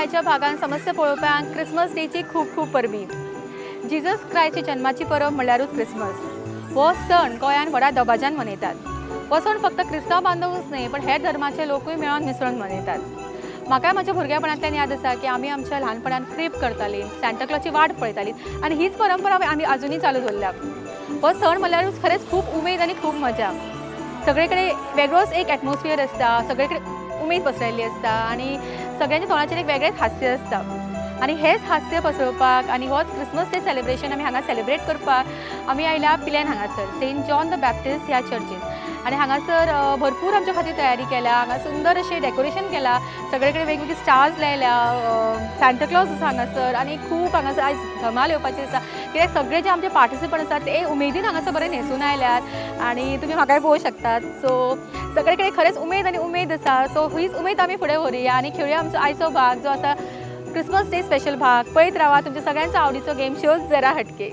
आयच्या भागान समस्त पळोवप्यांक क्रिसमस डेची खूब खूब परबी. जिजस क्रायस्टची जन्माची परब म्हणल्यारूच क्रिसमस. हो सण गोंयांत व्हडा दबाज्यान मनयतात. हो सण फक्त क्रिस्तांव बांधवूच न्हय पण हेर धर्माचे लोकूय मेळोन मिसळून मनयतात. म्हाका म्हज्या भुरगेपणांतल्यान याद आसा की आमी आमच्या ल्हानपणान क्रीब करतालीं, सांताक्लॉची वाट पळयतालीं आनी हीच परंपरा आमी अजुनूय चालू दवरल्या. हो सण म्हणल्यारूच खरेंच खूब उमेद आनी खूब मजा. सगळे कडेन वेगळोच एक एटमॉस्फियर आसता, सगळे कडेन उमेद पसरिल्ली आसता आनी सगळ्यांच्या तोंडाचेर एक वेगळेंच हास्य आसता. आनी हेच हास्य पसरोवपाक आनी होच क्रिसमस डे सेलिब्रेशन आमी हांगा सेलिब्रेट करपाक आमी आयल्या पिल्यान हांगासर सेंट जॉन the Baptist ह्या चर्चीन. आनी हांगासर भरपूर आमच्या खातीर तयारी केल्या. हांगा सुंदर अशें डेकोरेशन केलां, सगळे कडेन वेगवेगळी स्टार्स लायल्या, सांताक्लॉज आसा हांगासर आनी खूब हांगासर आयज धमाल येवपाची आसा. कित्याक सगळे जे आमचे पार्टिसिपंट आसात ते उमेदीन हांगासर बरें न्हेसून आयल्यात आनी तुमी म्हाकाय पळोवंक शकतात. सो सगळे कडेन खरेंच उमेद आनी उमेद आसा. सो हीच उमेद आमी फुडें व्हरुया आनी खेळुया आमचो आयचो भाग जो आसा क्रिसमस डे स्पेशल भाग. पळयत रावा तुमच्या सगळ्यांचो आवडीचो गेम शो जरा हटके.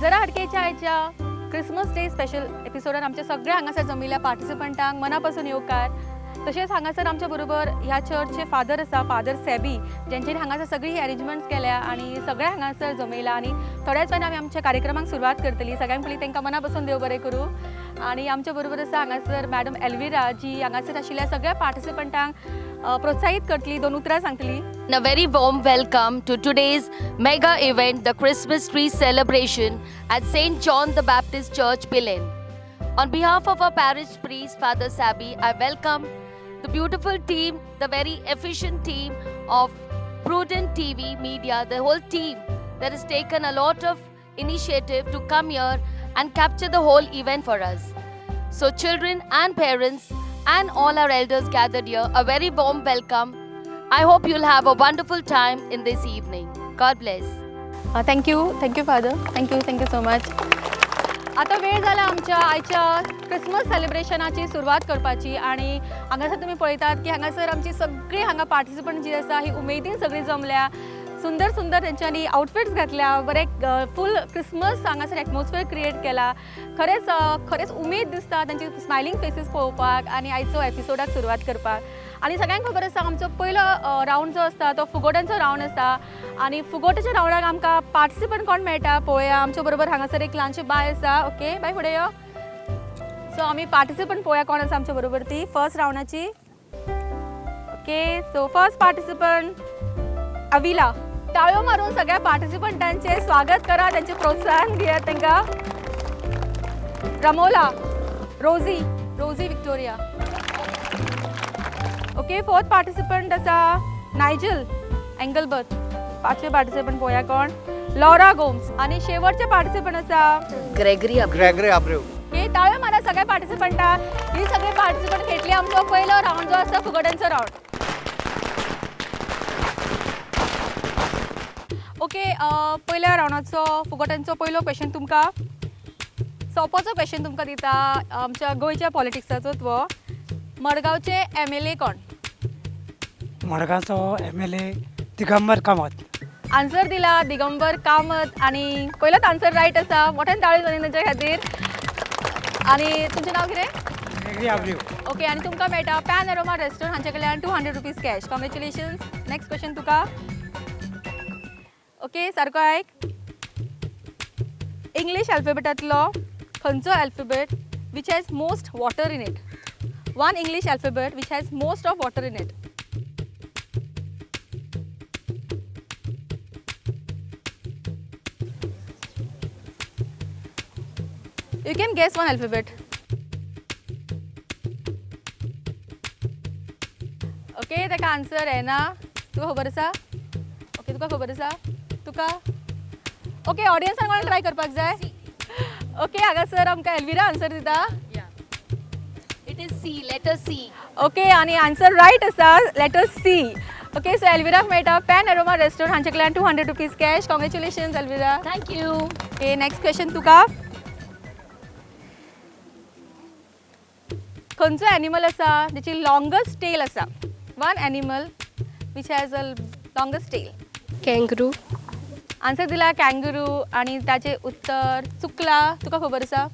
जरा हटकेच्या आयच्या क्रिसमस डे स्पेशल एपिसोडान आमच्या सगळ्या हांगासर जमिल्ल्या पार्टिसिपंटांक मना पासून येवकार. तशेंच हांगासर आमच्या बरोबर ह्या चर्चचे फादर आसा, फादर सॅबी, ज्यांच्यानी हांगासर सगळी अरेंजमेंट्स केल्या आनी सगळ्या हांगासर जमयला. आनी थोड्याच वेळान आमी आमच्या कार्यक्रमाक सुरवात करतली. सगळ्यांक पयलीं तांकां मना पासून देव बरें करूं. आनी आमच्या बरोबर आसा हांगासर मॅडम एल्विरा, जी हांगासर आशिल्ल्या सगळ्या पार्टिसिपंटांक प्रोत्साहीत करतली, दोन उतरां सांगतली. A very warm welcome to today's mega event, the Christmas tree celebration at St. John the Baptist Church, Pilerne. On behalf of our parish priest, Father Sabi, I welcome the beautiful team, the very efficient team of Prudent TV Media, the whole team that has taken a lot of initiative to come here and capture the whole event for us. So children and parents and all our elders gathered here, a very warm welcome. I hope you'll have a wonderful time in this evening. God bless. Thank you, thank you father, thank you, thank you so much. आतां वेळ जाला आमच्या आयच्या Christmas सेलिब्रेशनाची सुरवात करपाची. आनी हांगासर तुमी पळयतात की हांगासर आमची सगळी हांगा पार्टिसिपंट जी आसा ही उमेदीन सगळी जमल्या. सुंदर सुंदर तेंच्यांनी आउटफिट्स घातल्या, बरें फूल क्रिसमस हांगासर एटमॉस्फियर क्रिएट केला. खरेंच खरेंच उमेद दिसता तेंची स्मायलींग फेसीस पळोवपाक आनी आयचो एपिसोडाक सुरवात करपाक. आनी सगळ्यांक खबर आसा आमचो पयलो रावंड जो आसता तो फुगोट्यांचो रावंड आसा. आनी फुगोट्याच्या रावंडाक आमकां पार्टिसिपंट कोण मेळटा पळोवया. आमच्या बरोबर हांगासर एक ल्हानशी बाय आसा. ओके बाय, फुडें यो. सो आमी पार्टिसिपंट पळोवया कोण आसा आमच्या बरोबर ती फर्स्ट रावंडाची. Okay, so first participant Avila. टाळयो मारून सगळ्या पार्टिसिपंटांचे स्वागत करा, त्यांचे प्रोत्साहन घेयात तांकां. Ramola, Rosie, Rosie Victoria. Okay, fourth participant आसा नायजल एंगलबर्थ. पांचवे पार्टिसिपंट पळोवया कोण, लॉरा गोम्स. आनी शेवटचे पार्टिसिपंट आसा Gregory Abreu. Gregory Abreu. Okay, टाळयो मारा सगळ्या पार्टिसिपंटांक. ही सगळे पार्टिसिपंट खेळटले आमचो पयलो रावंड जो आसा फुगोट्यांचो रावंड. ओके, पयल्या रावंडाचो फुगोट्यांचो पयलो क्वेश्चन तुमकां सोपोचो क्वेश्चन तुमकां दिता आमच्या गोंयच्या पॉलिटिक्साचो. तो मडगांवचे MLA कोण? मडगांवचो MLA Digambar Kamat. Answer दिला दिगंबर कामत आनी पयलोच आन्सर रायट आसा. मोठ्यान ताळी जाली तेंच्या खातीर. आनी तुमचें नांव कितें? ग्रेगरी आब्रेव. ओके, आनी तुमकां मेळटा पॅन एरोमा रेस्टोरंट हांचे कडल्यान 200 rupees cash. Congratulations. Next question तुका. ओके, सारको आयक. इंग्लीश अल्फाबेटांतलो खंयचो alphabet which has most water in it? One English alphabet which has most of water in it. You can guess one alphabet. Okay, ताका answer येना. तुका खबर आसा? Okay, तुका खबर आसा? तुका? ओके, ऑडियन्सान कोणाक ट्राय करपाक जाय? ओके, हांगासर आमकां एल्विरा आन्सर दिता. It is C, letter C. Okay, आनी आन्सर रायट आसा, लेटर सी. ओके, सो एल्विराक मेळटा पॅन अरोमा रेस्टॉरंट हांचे कडल्यान ₹200 cash. Congratulations Elvira. Thank you. Okay, next question तुका. खंयचो एनिमल आसा जेची लॉंगस्ट टेल आसा? One animal which has a longest tail. Kangaroo. Answer दिला कँगरू आनी ताचें उत्तर चुकला. तुका खबर आसा?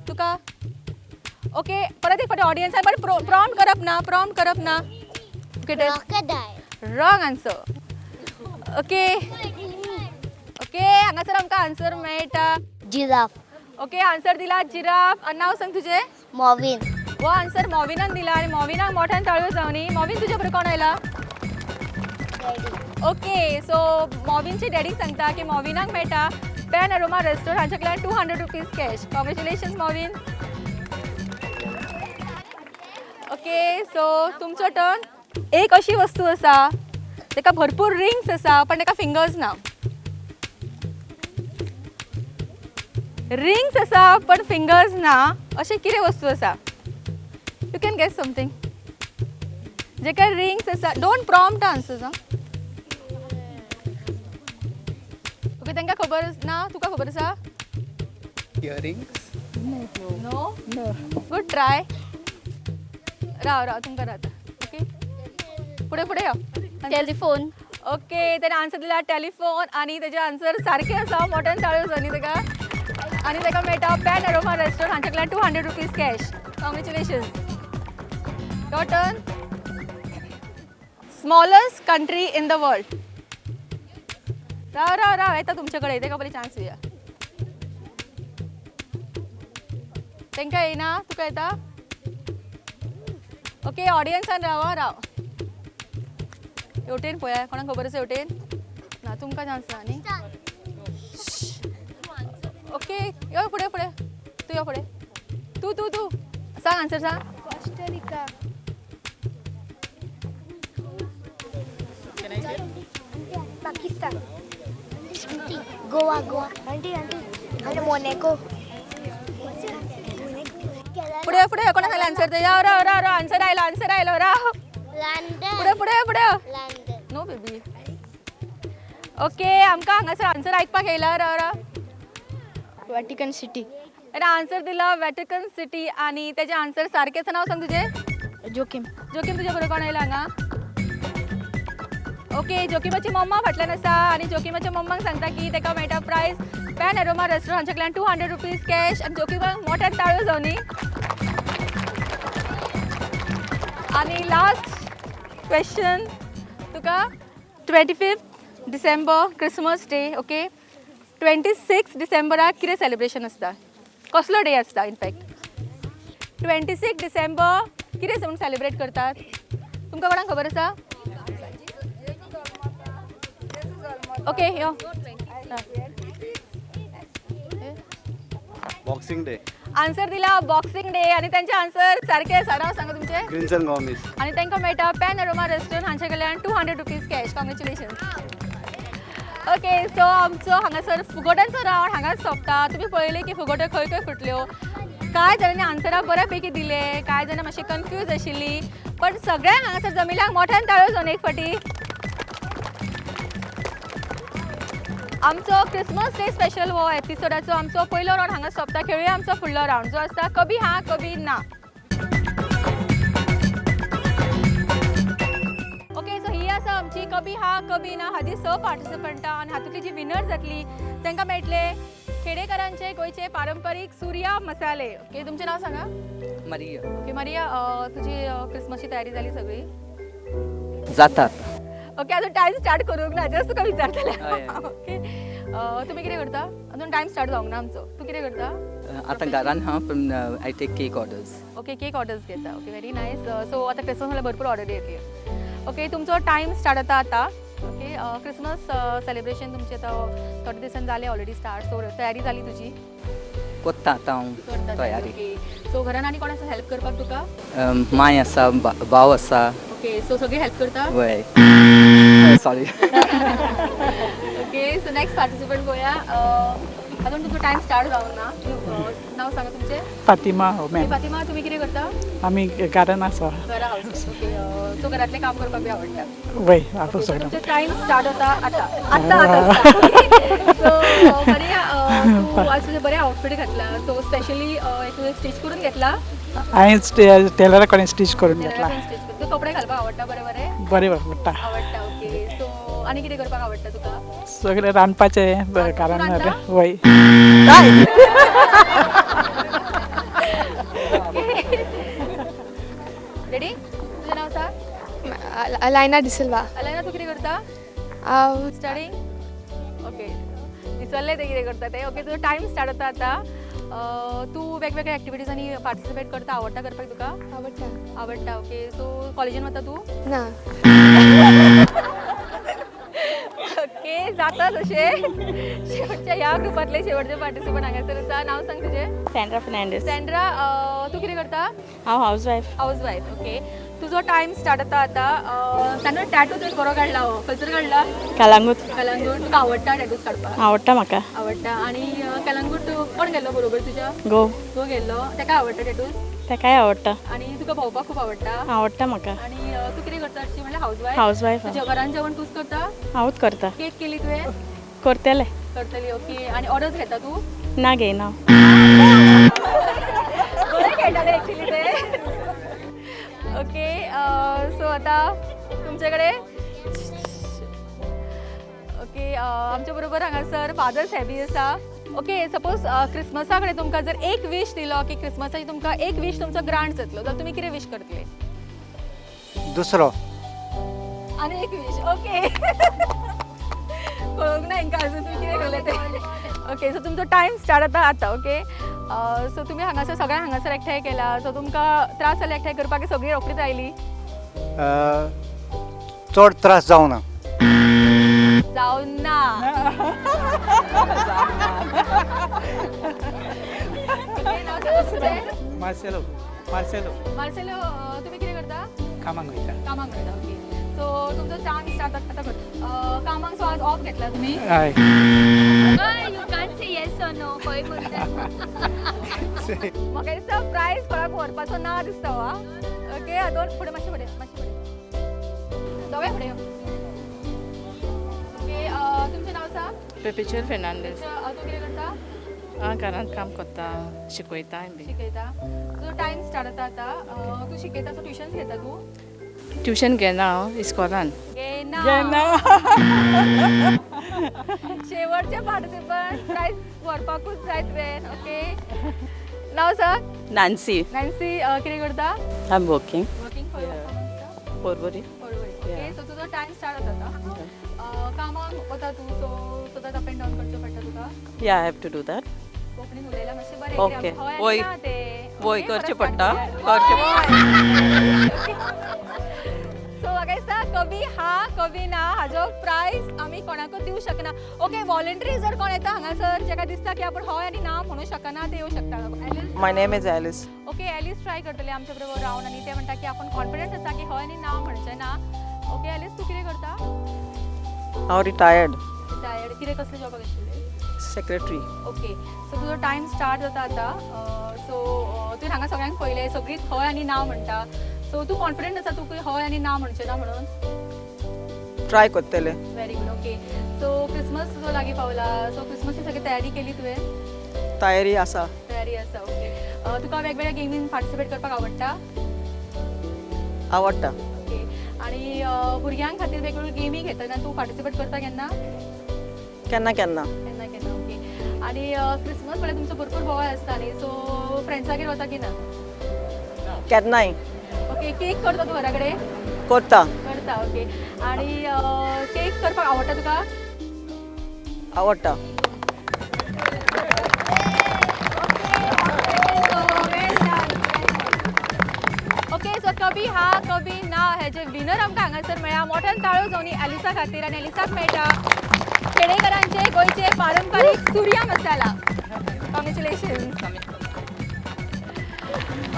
तुका? ओके, परत एक फावटी ऑडियन्सान, बट प्रॉम्प्ट करप ना, प्रॉम्प्ट करप ना. Okay, Crocodile. Wrong answer. Okay, okay, हांगासर आमकां आन्सर मेळटा. Giraffe. Okay, answer दिला जिराफ. आनी नांव सांग तुजें. Movin. हो आन्सर मॉविनान दिला आनी मॉविनाक मोठ्यान ताळयो जावनी. मॉविन, तुजे बरोबर कोण आयला? Daddy. Okay, सो मॉविनची डॅडी सांगता की मॉविनाक मेळटा पॅन अरोमा रेस्टॉरंट हांचे कडल्यान ₹200 cash. Congratulations Movin. Okay, so तुमचो टर्न. एक अशी वस्तू आसा ताका भरपूर रिंग्स आसा पण ताका फिंगर्स ना. रिंग्स आसा पण फिंगर्स ना, अशें कितें वस्तू आसा? You can guess something जेका रिंग्स आसा. Don't prompt answers. आं, ओके, तांकां खबर ना. तुका खबर आसा? Earrings. No, good try. राव राव, तुमकां रावता. ओके, फुडें फुडें यो. टेलिफोन. ओके, ताणें आन्सर दिला टेलिफोन आनी तेजें आन्सर सारकें आसा. मोठ्यान ताळयो जावनी ताका आनी ताका मेळटा पॅन अरोमा रेस्टॉरंट हांचे कडल्यान ₹200 cash. Congratulations. Your turn. Smallest country in the world. राव राव राव, येता तुमचे कडेन, ताका पयलीं चान्स दिवया. तांकां येना, तुका येता? ओके, ऑडियन्सान राव आं, राव. हेवटेन पळया, कोणाक खबर आसा हेवटेन? ना, तुमकां चान्स ना न्ही. ओके, यो फुडें फुडें, तूं यो फुडें. तूं तूं तूं सांग आन्सर सांग. Costa Rica. Pakistan. Aunty, Goa, Goa. Aunty, aunty. आणि मोनेको. फुडें फुडें, कोणा सांगलें आन्सर ते? यो राव राव राव, आन्सर आयलो, आन्सर आयलो, राव. लंडन. फुडें फुडें फुडें. लंडन. No baby. Okay, आमकां हांगासर आन्सर आयकपाक येयला. राव राव. Vatican City. ताणें आन्सर दिला वॅटिकन सिटी आनी तेजें आन्सर सारकें आसा. नांव सांग तुजें. जोकीम. जोकीम, तुजे बरोबर कोण आयला हांगा? ओके, जोकीमाची मम्मा फाटल्यान आसा आनी जोकीमाच्या मम्माक सांगता की ताका मेळटा प्रायज पॅन अरोमा रेस्टॉरंट हांचे कडल्यान ₹200 कॅश आनी जोकीमाक मोठ्यान ताळयो जावनी. आनी लास्ट क्वेश्चन तुका. 25 December Christmas day. Okay, 26 डिसेंबराक कितें सेलिब्रेशन आसता? कसलो डे आसता? इनफॅक्ट 26 डिसेंबर कितें म्हणून सेलिब्रेट करतात? तुमकां कोणाक खबर आसा? ओके, यो. Boxing Day. Answer दिला बॉक्सिंग डे आनी तांचे आन्सर सारके आसा. नांव सांगा तुमचें. Crimson Gomes. आनी तांकां मेळटा पॅन अरोमा रेस्टॉरंट हांचे कडल्यान ₹200 कॅश. कॉंग्रेच्युलेशन. ओके, सो आमचो हांगासर फुगोट्यांचो रावंड हांगाच सोंपता. तुमी पळयलें की फुगोट्यो खंय खंय फुटल्यो. कांय जाणांनी आन्सरां बऱ्या पैकी दिले, कांय जाणां मातशें कन्फ्यूज आशिल्लीं, पण सगळ्यांक हांगासर जमिल्ल्यांक मोठ्यान ताळयो जावन एक फावटी. आमचो क्रिसमस डे स्पेशल हो एपिसोडाचो आमचो पयलो रावंड हांगा सोंपता. खेळुया आमचो फुडलो रावंड जो आसता कभी हाँ कभी ना. ओके, सो ही आसा आमची कभी हाँ कभी ना हाजी 6 पार्टिसिपंटां आनी हातूंतली जी विनर जातली तांकां मेळटले खेडेकरांचे गोंयचे पारंपरीक सुर्या मसाले. ओके, तुमचें नांव सांगा. मारिया. ओके मारिया, तुजी क्रिसमसची तयारी जाली सगळी? जातात. ओके, अजून टायम स्टार्ट करूंक ना, जस्ट तुका विचारतलें. हय, हय. ओके, तुमी कितें करता? अजून टायम स्टार्ट जावंक ना आमचो. तूं कितें करता? आतां घरान हा, पूण I take cake orders. Okay, cake orders घेता. Okay, very nice. सो आतां क्रिसमस म्हणल्यार भरपूर ऑर्डरी येतली. ओके, तुमचो टायम स्टार्ट जाता आतां. ओके, क्रिसमस सेलिब्रेशन तुमचें आतां थोडे दिसान जालें ऑलरेडी स्टार्ट. सो तयारी जाली तुजी? कोत्ता आतां हांव करता तयारी. ओके, सो घरान आनी कोण आसा हेल्प करपाक तुका? मांय आसा, भाव आसा. ओके, सो सगळीं हेल्प करता? वय, sorry. Okay, so next participant पळोवया. अजून तुमचो टायम स्टार्ट जावंक ना. नांव सांगा तुमचें. फातिमा हो मॅम. फातिमा, तुमी कितें करता? आमी गार्डन आसा. घरा हाऊस. ओके, सो घरातलें काम करपाक बी आवडटा? वय, आपलो सगळें. तुमचो टायम स्टार्ट जाता आतां. आतां आतां. सो बरें, तूं आज तुजें बरें आउटफीट घातला. सो स्पेशली तुवें स्टिच करून घेतला? हांवें टेलरा कडेन स्टिच करून घेतला. स्टिच करून. तुका कपडे घालपाक आवडटा? बरें बरें बरें आवडटा. आवडटा. ओके, सो आनी कितें करपाक आवडटा तुका? सगळें रांदपाचें कारण. वय. रेडी? तुजें नांव सांग. अलायना डिसिल्वा. अलायना, तूं कितें करता? हांव स्टडींग. ओके, विसरलें तें कितें करता तें. ओके, तुजो टायम स्टार्ट जाता आतां. तूं वेगवेगळ्या एक्टिविटीजांनी पार्टिसिपेट करता? आवडटा करपाक तुका? आवडटा. आवडटा. ओके, सो कॉलेजीन वता तूं? ना. ओके, जाता तशें. शेवटच्या ह्या ग्रुपांतले शेवटचे पार्टिसिपंट हांगासर आसा. नांव सांग तुजें. सँड्रा फर्नांडीस. सँड्रा, तूं कितें करता? हांव house wife. House wife. Okay, तुजो टायम स्टार्ट जाता आतां. सँड्रा, टॅटू तुवें बरो काडला हो. खंयसर काडला? कलांगूट. कलंगूट. तुका आवडटा टॅटूज काडपाक? आवडटा म्हाका. आवडटा. आनी कलंगूट कोण गेल्लो बरोबर तुज्या? गो. गो गेल्लो. ताका आवडटा टॅटूज? ताकाय आवडटा. आनी तुका भोंवपाक खूब आवडटा? आवडटा म्हाका. आनी तूं कितें करता हरशीं म्हणल्यार हावज वायफ? House wife. तुज्या घरान जेवण तूंच करता? हांवूच करता. केक केली तुवें? करतलें. करतली. ओके, आनी ऑर्डर्स घेता तूं? ना, घेयना. बरें खेळटालें एक्चुली ते. ओके, सो आतां तुमचे कडेन ओके, आमच्या बरोबर हांगासर फादर सॅबी आसा. ओके, सपोज क्रिसमसा कडेन तुमकां जर एक वीश दिलो की क्रिसमसाची तुमकां एक वीश तुमचो ग्रांट जातलो जाल्यार तुमी कितें वीश करतले? दुसरो. आनी एक वीश. ओके, कळूंक ना हांकां अजून तुमी कितें केलें तें. ओके, सो तुमचो टायम स्टार्ट जाता आतां. ओके, सो तुमी हांगासर सगळ्यांक हांगासर एकठांय केला. सो तुमकां त्रास जाले एकठांय करपाक? सगळीं रोखडीच आयली? चड त्रास जावना. जावं ना. मार्सेलो. मार्सेलो. मार्सेलो, तुमी कितें करता? कामाक वयता. कामाक वयता. ओके, सो तुमचो टायम स्टार्ट आतां कर. कामाक सो आज ऑफ घेतला तुमी? हय. You can't say yes or no. खंय म्हणटा? म्हाका दिसता प्रायज कोणाक व्हरपाचो ना दिसता वा. ओके, दोन फुडें, मातशें फुडें, मातशें फुडें, दोगांय फुडें. ओके, तुमचें नांव सांग. पेपेचुअल फर्नांडीस. तूं कितें करता? हांव घरांत काम करता, शिकयता बी. शिकयता. तुजो टायम स्टार्ट जाता आतां. तूं शिकयता, सो ट्युशन्स घेता तूं? ट्युशन घेना हांव, इस्कॉलान. घेना. शेवटचे पार्टिसिपंट, प्रायज व्हरपाकूच जाय तुवें. ओके, नांव सांग. नॅन्सी. नॅन्सी, कितें करता? I am working. Working? Porvorim. Porvorim. Okay, so तुजो टायम स्टार्ट जाता आतां. कामाक वता तूं, सो सदांच अप एंड डावन करचें पडटा तुका? Yeah, I have to do that. कोंकणीन उलयल्यार मातशें बरें. ओके, वय वय करचें पडटा, करचें. सो म्हाका दिसता कवी हा कवी ना हाजो प्रायज आमी कोणाकूच दिवं शकना. ओके, वॉलंटरी जर कोण येता हांगासर जाका दिसता की आपूण हय आनी ना म्हणूं शकना, ते येवं शकता. My name is Alice. Okay, Alice try करतले आमच्या बरोबर रावन आनी ते म्हणटा की आपूण कॉन्फिडंट आसा की हय आनी ना म्हणचें ना. ओके एलिस, तूं कितें करता? हांव रिटायर्ड. रिटायर्ड. कितें, कसलें जॉबाक आशिल्लें? सेक्रेटरी. ओके, सो तुजो टायम स्टार्ट जाता आतां. सो तुवें हांगा सगळ्यांक पळयलें, सगळींच हय आनी ना म्हणटा. सो तूं कॉन्फिडंट आसा तूं हय आनी ना म्हणचें ना म्हणून? ट्राय करतले. Very good. Okay, so Christmas जो लागीं पावला, सो क्रिसमसची सगळी तयारी केली तुवें? तयारी आसा. तयारी आसा. ओके, तुका वेगवेगळ्या गेमीन पार्टिसिपेट करपाक आवडटा? आवडटा. ओके, आनी भुरग्यां खातीर वेगवेगळ्यो गेमी घेतना तूं पार्टिसिपेट करता केन्ना? केन्ना केन्ना. केन्ना केन्ना. ओके, आनी क्रिसमस म्हळ्यार तुमचो भरपूर बोवाळ आसता न्ही, सो फ्रेंड्सागेर वता की ना? केन्नाय. ओके, केक करता तूं घरा कडेन? करता. करता. ओके, आनी केक करपाक आवडटा तुका? आवडटा. ओके सो कभी हा कभी ना हेजे विनर आमकां हांगासर मेळ्ळा. मोठ्यान ताळयो जावनी एलिसा खातीर. आनी एलिसाक मेळटा खेडेकरांचे गोंयचे पारंपारीक सुर्या मसाला. कॉंग्रेच्युलेशन्स.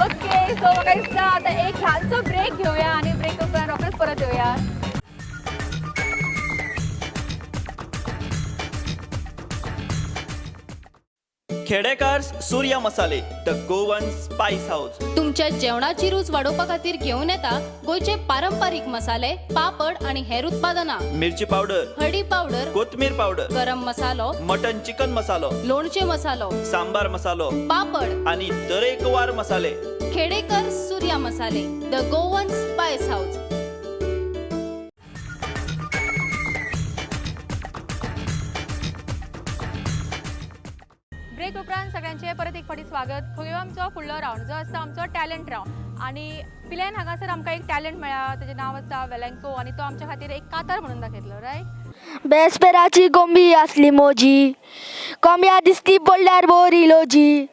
ओके सो म्हाका दिसता आतां एक ल्हानसो ब्रेक घेवया आनी ब्रेक उपरांत रोखडेच परत येवया. Khedekar Surya Masale, the Goan spice house. तुमच्या जेवणाची रूच वाडोवपा खातीर घेवन येता गोंयचे पारंपारीक मसाले, पापड आनी हेर उत्पादनां. मिरची पावडर, हळदी पावडर, कोथमीर पावडर, गरम मसालो, मटन चिकन मसालो, लोणचे मसालो, सांबार मसालो, पापड आनी तरेकवार मसाले. Khedekar Surya Masale, the Goan spice house. Break उपरांत सगळ्यांचे परत एक फावटी स्वागत. खंय आमचो फुडलो रावंड जो आसा आमचो टॅलंट रावंड. आनी पिल्यान हांगासर आमकां एक टॅलंट मेळ्ळा, तेजें नांव आसा वेलँको आनी तो आमच्या खातीर एक कातार म्हणून दाखयतलो. रायट. बेसपेराची कोंबी आसली मोजी, कोंब्या दिसती पडल्यार बोरी लोजी,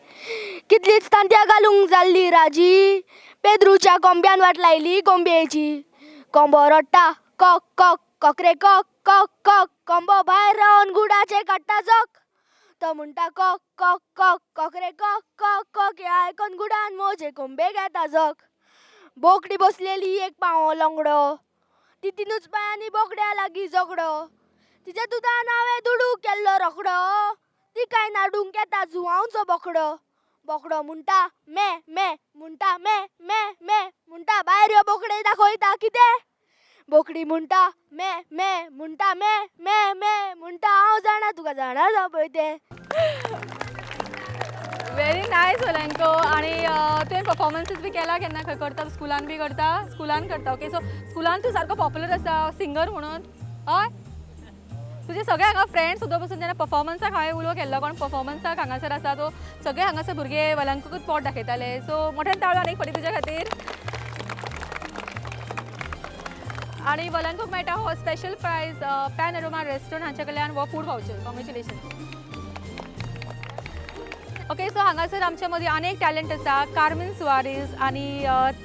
कितलीच तांत्या घालूंक जाल्ली राजी, पेद्रूच्या कोंब्यान वाट लायली कोंबयेची. कोंबो रडटा कॉक कॉक कॉकरे कॉक कॉक कॉक, कोंबो भायर रावन गुडाचे काडटा जोक. तो म्हणटा कॉक कॉक कॉक कॉकरे कॉक कॉक कॉक, हें आयकोन गुडान मोजे कोंबे घेता जोक. बोकडी बसलेली एक पांव लंगडो, ती तिनूच पांयांनी बोकड्या लागीं झगडो, तिच्या दुदान हांवें दुडू केल्लो रोकडो, ती काय नाडूंक येता जुवांवचो बोकडो. बोकडो म्हणटा मे मे, म्हणटा मे मे मे, म्हणटा भायर यो बोकडे दाखयता कितें. बोकडी म्हणटा मे मे, म्हणटा मे मे मे, म्हणटा हांव जाणा तुका जाणा जावं पळय तें. Very nice Velanko. आनी तुवें परफॉर्मन्सीस बी केला केन्ना? खंय करता? स्कुलान बी करता? स्कुलान करता. ओके सो स्कुलान तूं सारको पॉप्युलर आसा सिंगर म्हणून. हय, तुजे सगळे हांगा फ्रेंड्स सुद्दां पसून जेन्ना परफॉर्मन्साक हांवें उलो केल्लो, कोण परफॉर्मन्साक हांगासर आसा तो सगळे हांगासर भुरगे वेलँकोकूच पोट दाखयताले. सो मोठ्यान ताळयो आनी एक फावटी तुज्या खातीर. आनी वेलँकोक मेळटा हो स्पेशल प्रायज पॅनोरमा रेस्टॉरंट हांचे कडल्यान हो food voucher. Congratulations. Okay so हांगासर आमच्या मदीं आनी एक टॅलंट आसा, कार्मेन सुवारीस. आनी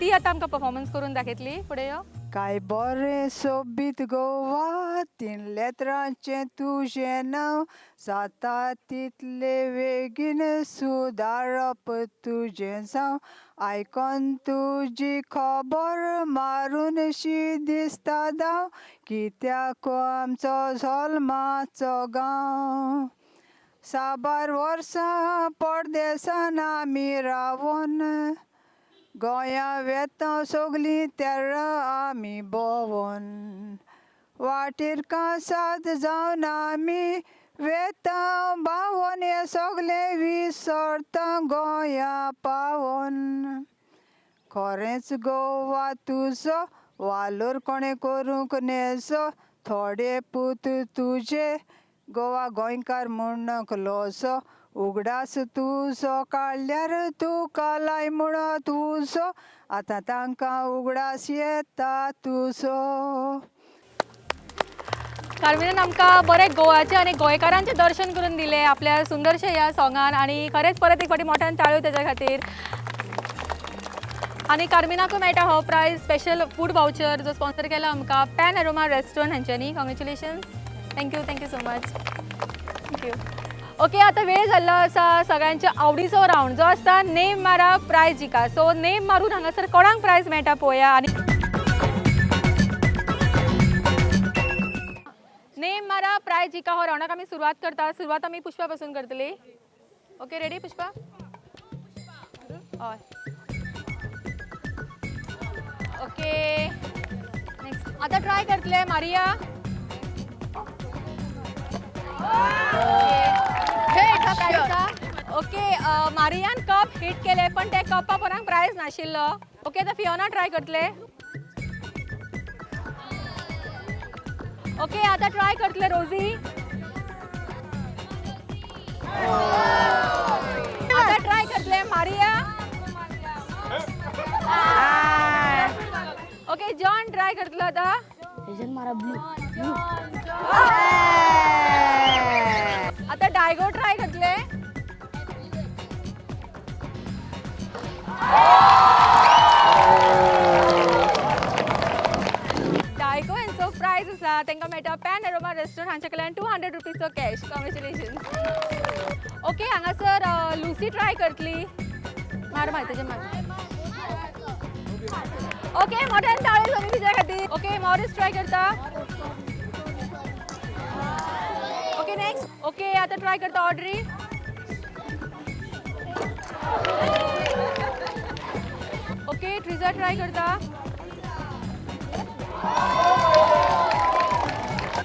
ती आतां आमकां परफॉर्मन्स करून दाखयतली. फुडें यो. काय बरें सोबीत गोवा, तीन लेतरांचें तुजें नांव, जाता तितले बेगीन सुदारप तुजें जावं, आयकोन तुजी खबर मारून शी दिसता धांव, कित्याक आमचो जल्माचो गांव. साबार वर्सां परदेसान आमी रावोन, गोंया वेता सगलीं तेर्रां आमी भोंवोन, वाटेर कासाद जावन आमी वेता बावोन, हें सगलें विसरता गोंया पावोन. खरेंच गोवा तुजो वालोर कोणें करूंक नेजो, थोडे पूत तुजे गोवा गोंयकार म्हणूंक लोजो, उगडास तुजो काडल्यार तुका लाय म्हूण तुजो, आतां तांकां उगडास येता तुजो. कार्मेनान आमकां बरें गोवाचें आनी गोंयकारांचें दर्शन करून दिलें आपल्या सुंदरशे ह्या सोंगान. आनी खरेंच परत एक फावटी मोठ्यान ताळयो तेज्या खातीर. आनी कार्मेनाकूय मेळटा हो प्रायज स्पेशल फूड वावचर जो स्पॉन्सर केला आमकां पॅनोरमा रेस्टॉरंट हांच्यांनी. Congratulations. Thank you, thank you so much. Thank you. Okay आतां वेळ जाल्लो आसा सगळ्यांच्या आवडीचो रावंड जो आसता नेम मारा प्रायज जिका. सो नेम मारून हांगासर कोणाक प्रायज मेळटा पळोवया. आनी नेम मारा प्रायज जिका हो रावंडाक आमी सुरवात करता. सुरवात आमी पुष्पा पासून करतली. Okay ready Pushpa? हय. ओके नेक्स्ट आतां ट्राय करतले मारिया. ओके मारियान कप हिट केले पण ते कपा कोणाक प्रायज नाशिल्लो. ओके आतां फियोना ट्राय करतले. ओके आतां ट्राय करतले रोजी. आतां ट्राय करतले मारिया. ओके जॉन ट्राय करतलो आतां. तेजेन मारा ब्लू. आता डायगो ट्राय करतले. डायगो हेंचो प्रायज आसा, तांकां मेळटा पॅन एरोमा रेस्टॉरंट हांचे कडल्यान 200 रुपीजचो कॅश. कॉंग्रेच्युलेशन. ओके, हांगासर लुसी ट्राय करतली. मार मार तेजेर मार. ओके, मोठ्यान ताळयो जावनी तिच्या खातीर. ओके, मॉरिस ट्राय करता. Okay next. ओके, आतां ट्राय करता ऑड्री. ओके, ट्रिजा ट्राय करता.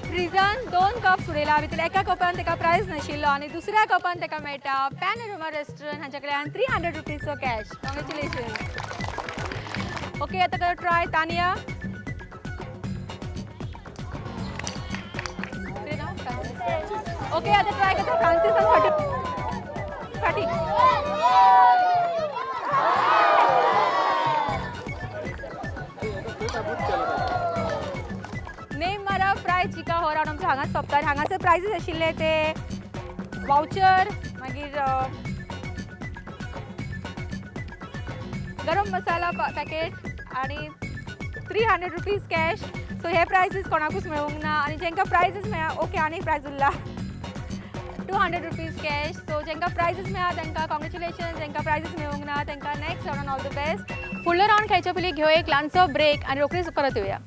ट्रिजान 2 कप फुडयला, भितर एका कपान ताका प्रायज नाशिल्लो आनी दुसऱ्या कपान ताका मेळटा पॅनोरमा रेस्टॉरंट हांच्या कडल्यान 300 रुपीजचो कॅश. कॉंग्रेच्युलेशन. ओके, आतां कर ट्राय तानिया. ओके, आतां ट्राय करता फ्रांसीस आनी फाटी फाटी. नेम मारा प्रायज चिका हो रावंड आमचो हांगाच सोंपता. हांगासर प्रायजीस आशिल्ले ते वावचर, मागीर गरम मसाला पॅकेट आनी 300 रुपीज कॅश. सो हे प्रायजीस कोणाकूच मेळूंक ना आनी जांकां प्रायजीस मेळ्ळा, ओके आनी प्रायज उरला 200 रुपीज कॅश. सो जांकां प्रायजीस मेळ्ळा तांकां कॉंग्रेच्युलेशन, जांकां प्रायजीस मेळूंक ना तांकां नेक्स्ट रावंडान ऑल the best. फुडलो रावंड खेळचे पयलीं घेवया एक ल्हानसो ब्रेक आनी रोखडीच परत येवया.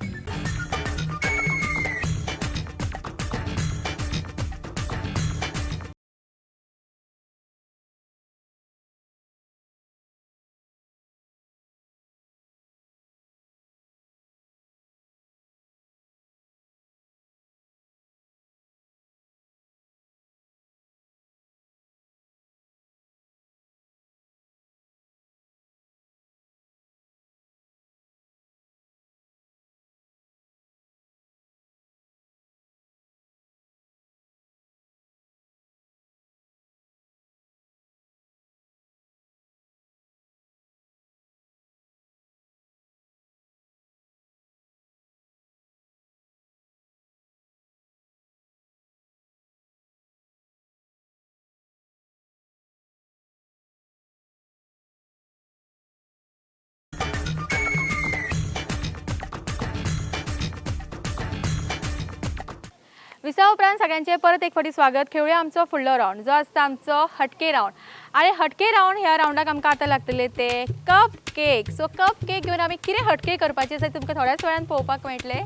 विसा उपरांत सगळ्यांचे परत एक फावटी स्वागत. खेळुया आमचो फुडलो रावंड जो आसता आमचो हटके रावंड. आनी हटके रावंड ह्या रावंडाक आमकां आतां लागतले ते cup cake. So cup cake घेवन आमी कितें हटके करपाचे आसा तुमकां थोड्याच वेळान पळोवपाक मेळटलें.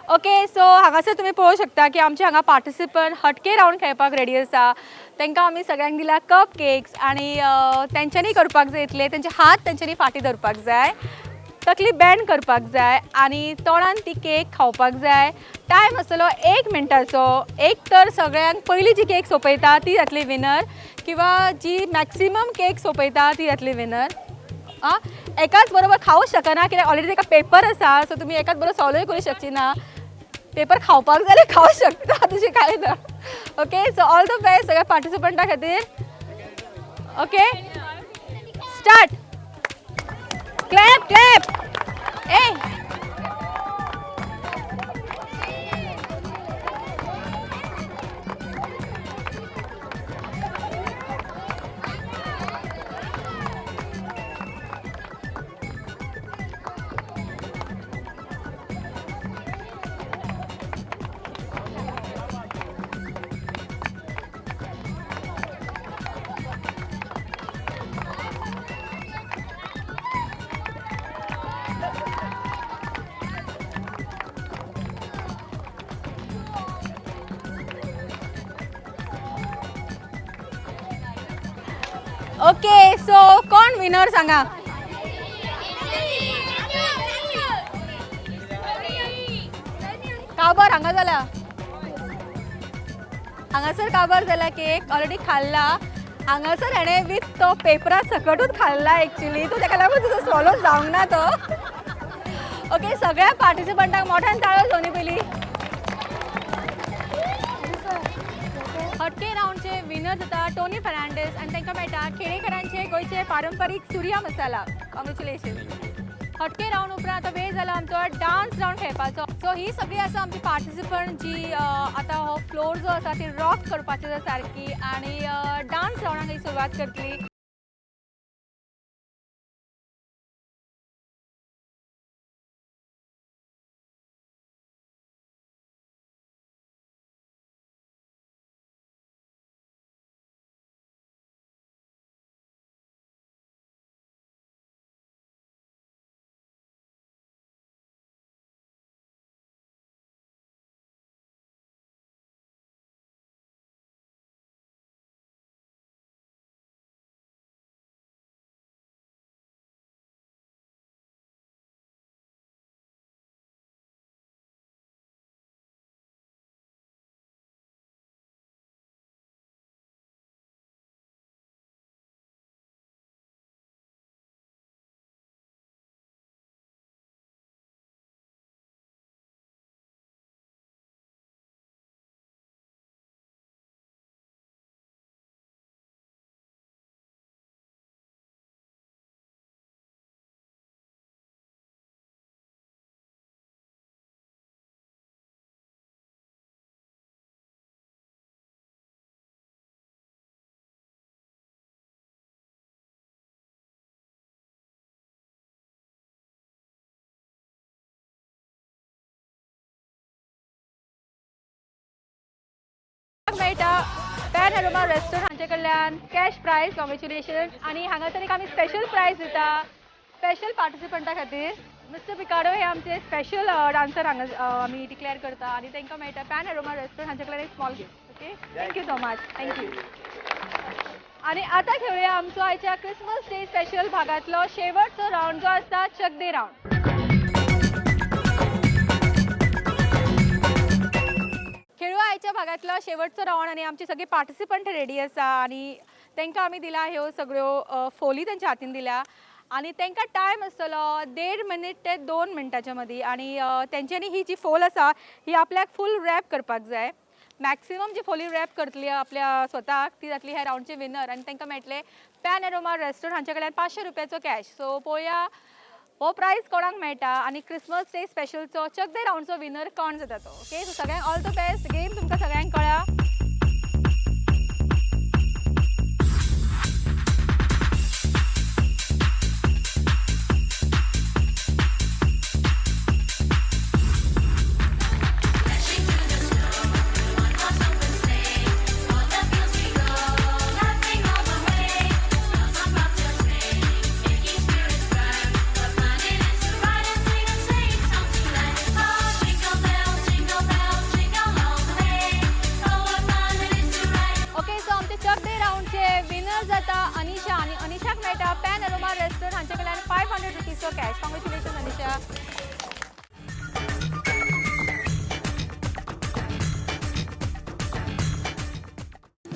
ओके, सो हांगासर तुमी पळोवंक शकता की आमचे हांगा पार्टिसिपंट हटके रावंड खेळपाक रेडी आसा. तांकां आमी सगळ्यांक दिला कप केक्स आनी तेंच्यांनी करपाक जाय इतले, तेंचे हात तेंच्यांनी फाटीं धरपाक जाय, तकली बँड करपाक जाय आनी तोंडान ती केक खावपाक जाय. टायम आसतलो 1 मिनटाचो. एक तर सगळ्यांक पयली जी केक सोंपयता ती जातली विनर, किंवा जी मॅक्सिमम केक सोंपयता ती जातली विनर. आं, एकाच बरोबर खावंक शकना कित्याक ऑलरेडी ताका पेपर आसा, सो तुमी एकाच बरोबर सॉल्वय करूंक शकची ना. पेपर खावपाक जाल्यार खावंक शकता, तशें कांय ना. Okay, so all the best सगळ्या पार्टिसिपंटा खातीर. Okay, start. Clap clap. ए ओके, सो कोण विनर सांगा? काबार हांगा जाला, हांगासर काबार जाला. केक ऑलरेडी खाल्ला हांगासर हेणें वीथ तो पेपरा सकटूच खाल्ला एक्चुली, तो ताका लागून तुजो सोलो जावंक ना तो. ओके, सगळ्या पार्टिसिपंटांक मोठ्यान ताळयो जावनी पयलीं. हटके रावंडचे विनर जाता टोनी फर्नांडीस आनी तांकां मेळटा खेडेकरांचे गोंयचे पारंपारीक सुर्या मसाला. कॉंग्रेच्युलेशन. हटके राउंड उपरांत आतां वेळ जाला आमचो डान्स राउंड खेळपाचो. सो ही सगळी आसा आमची पार्टिसिपंट जी आतां हो फ्लोर जो आसा ती रॉक करपाची आसा सारकी आनी डान्स राउंडाक ही सुरवात करतली. मेळटा पॅन अरोमा रेस्टोरंट हांचे कडल्यान कॅश प्रायज. कॉंग्रेच्युलेशन. आनी हांगासर एक आमी स्पेशल प्रायज दिता स्पेशल पार्टिसिपंटा खातीर. मिस्टर पिकाडो हे आमचे स्पेशल डान्सर हांगा आमी डिक्लेअर करता आनी तांकां मेळटा पॅन अरोमा रेस्टोरंट हांचे कडल्यान एक small gift. Okay, thank you so much. Thank you. आनी आतां खेळुया आमचो आयच्या क्रिसमस डे स्पेशल भागांतलो शेवटचो रावंड जो आसता चक दे रावंड. खेळुया आयच्या भागांतलो शेवटचो रावंड आनी आमचे सगळे पार्टिसिपंट रेडी आसा आनी तांकां आमी दिला ह्यो सगळ्यो फोली तांच्या हातीन दिल्या आनी तांकां टायम आसतलो 1.5 मिनीट ते 2 मिनटाच्या मदीं आनी तेंच्यांनी ही जी फोल आसा ही आपल्याक फूल रॅप करपाक जाय. मॅक्सिमम जी फोली रॅप करतली आपल्या स्वताक ती जातली ह्या रावंडचे विनर आनी तांकां मेळटले पॅन अरोमा रेस्टोरंट हांचे कडल्यान 500 रुपयाचो कॅश. सो पळोवया हो प्रायज कोणाक मेळटा आनी क्रिसमस डे स्पेशलचो चक दे रावंडचो विनर कोण जाता तो. ओके, सो सगळ्यांक ऑल the best. Game तुमकां सगळ्यांक कळ्ळा. अनिशा आनी अनिशाक मेळटा पॅन अरोमा रेस्टोरंट हांचे कडल्यान 500 रुपीजचो cash. Congratulation Anisha.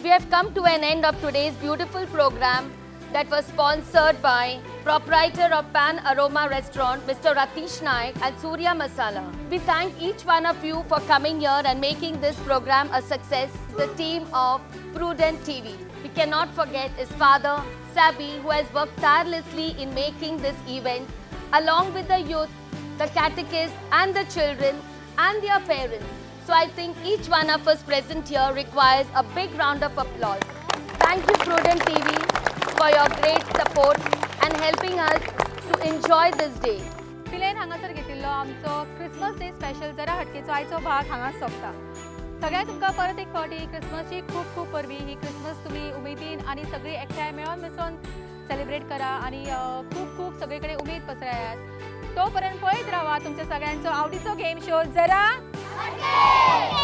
We have come to an end of today's beautiful program that was sponsored by proprietor of Pan Aroma Restaurant, Mr. Ratish Naik and Surya Masala. We thank each one of you for coming here and making this program a success. The team of Prudent TV. We cannot forget his father, Sabi, who has worked tirelessly in making this event, along with the youth, the catechists and the children and their parents. So I think each one of us present here requires a big round of applause. Thank you, Prudent TV, for your great support and helping us to enjoy this day. Pilerne हांगासर घेतिल्लो आमचो Christmas day special जरा हटकेचो आयचो भाग हांगा सोंपता. सगळ्यांक तुमकां परत एक फावटी क्रिसमसची खूब खूब परबी. ही क्रिसमस तुमी उमेदीन आनी सगळी एकठांय मेळोन मिसळोन सेलिब्रेट करा आनी खूब खूब सगळे कडेन उमेद पसरायात. तो पर्यंत पळयत रावा तुमच्या सगळ्यांचो आवडीचो गेम शो जरा हटके.